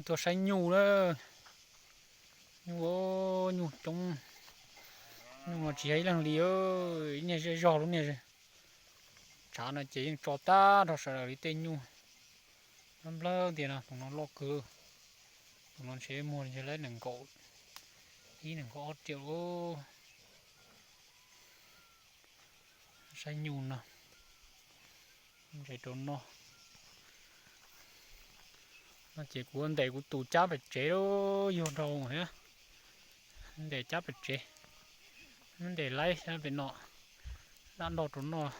Tuaj saib nyuj na. Nyuj, nyuj coob. Nyuj no tsis yog ib leeg li, ib niag zej zog lub niag. Tshav no ces yeej tso tag nrho sawv daws li tej nyuj. Nplawg nplawg tias no, tus no loj kawg. Tus no ntshe muag ntshe lawv nees nkaum ib nees nkaum ob riam lauj. Saib nyuj no, ntses rau noj. No ces kuv ntes kuv tus cab pem tsev lauj, yuag dhau thiab. Ntes cab pem tsev, ntes laib sab pem no, dab ntoj rau noj.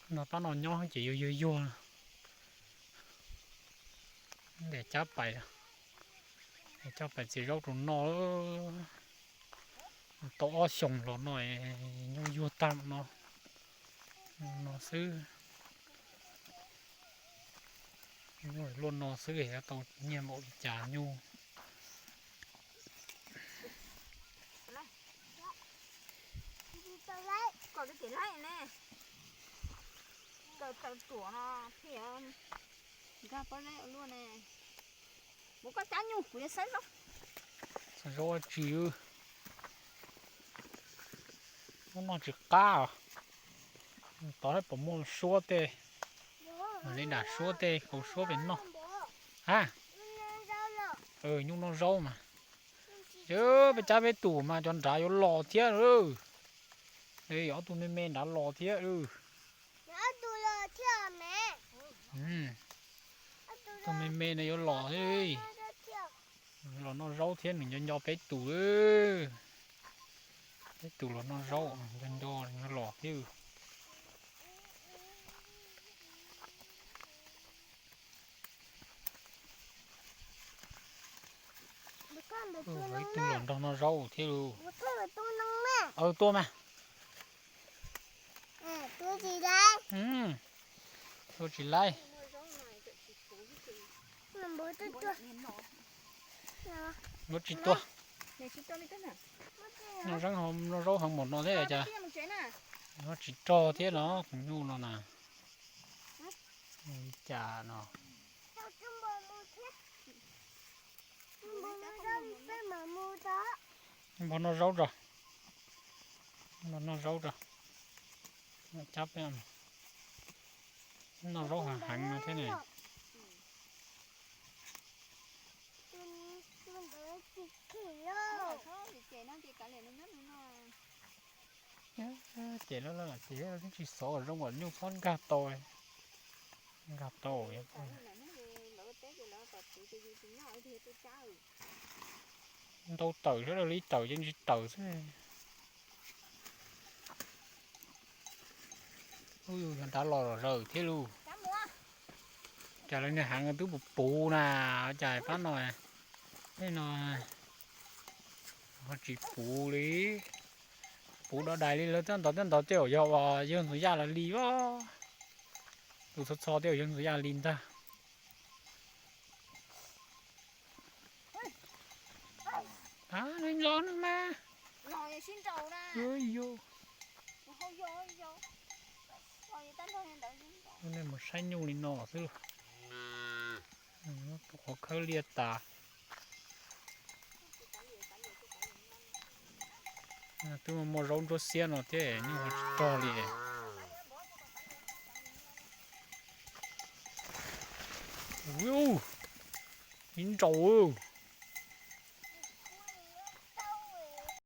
Nrog pab no nyob ces yuag yuag yuag. Ntes cab pais, coj pais txiav zaub rau noj. Tau ob xyoos los no, nyuj yuag tag no, no xwb. Nyuj luaj no xwb, tau nyiaj npaum li cas nyuj. Zaub tsis, ub, noj tsis qab. Tod puas muaj suab tej, mam li dam suab tej, kaus suab pem noj. Ha, nyuj noj zaub mas. Peb cab peb tus mas cov nrad yuav los thiab. Ob tug me me nrad los thiab. Tus me me no yuav los thiab. Los noj zaub thiab, nws nco nco peb tus. Peb tus los noj zaub, nco nco los thiab. Ib tug los nrog noj zaub thiab lauj. Aw, tua mas. Tua tsis laib. Npawg tsis tua. Noj zaub heev npaum no thiab cas noj tsis rog thiab no, tus nyuj no na. Li cas no. Npog noj zaub tso. Npog noj zaub tso. Cab peb, noj zaub heev heev no thiab ne. Ces lawv ces twb tsis xov zoo as, nyuj txhob nkag tau. Nkag tau. Ntau tawm sawv daws li tawm ces tsis tawm xwb. Ub, yog nrad los los zaws thiab lauj. Cas lawv niag heev twb puv puv na, cas pab no, no ho tsis puv li. Puv dov dais li lawv, tej ntawd tej ntawd tej zaum yog uas yawg Ntxoov Yaj los li os. Tus txho txho tej zaum yawg Ntxoov Yaj li ntag. Los no mas. Nej mus saib nyuj li no xwb. Qhov khawb liaj tas. Twb muaj zaub ntsuab xiab no thiab nyuj ho tsis rog li. Ub, ib nraus.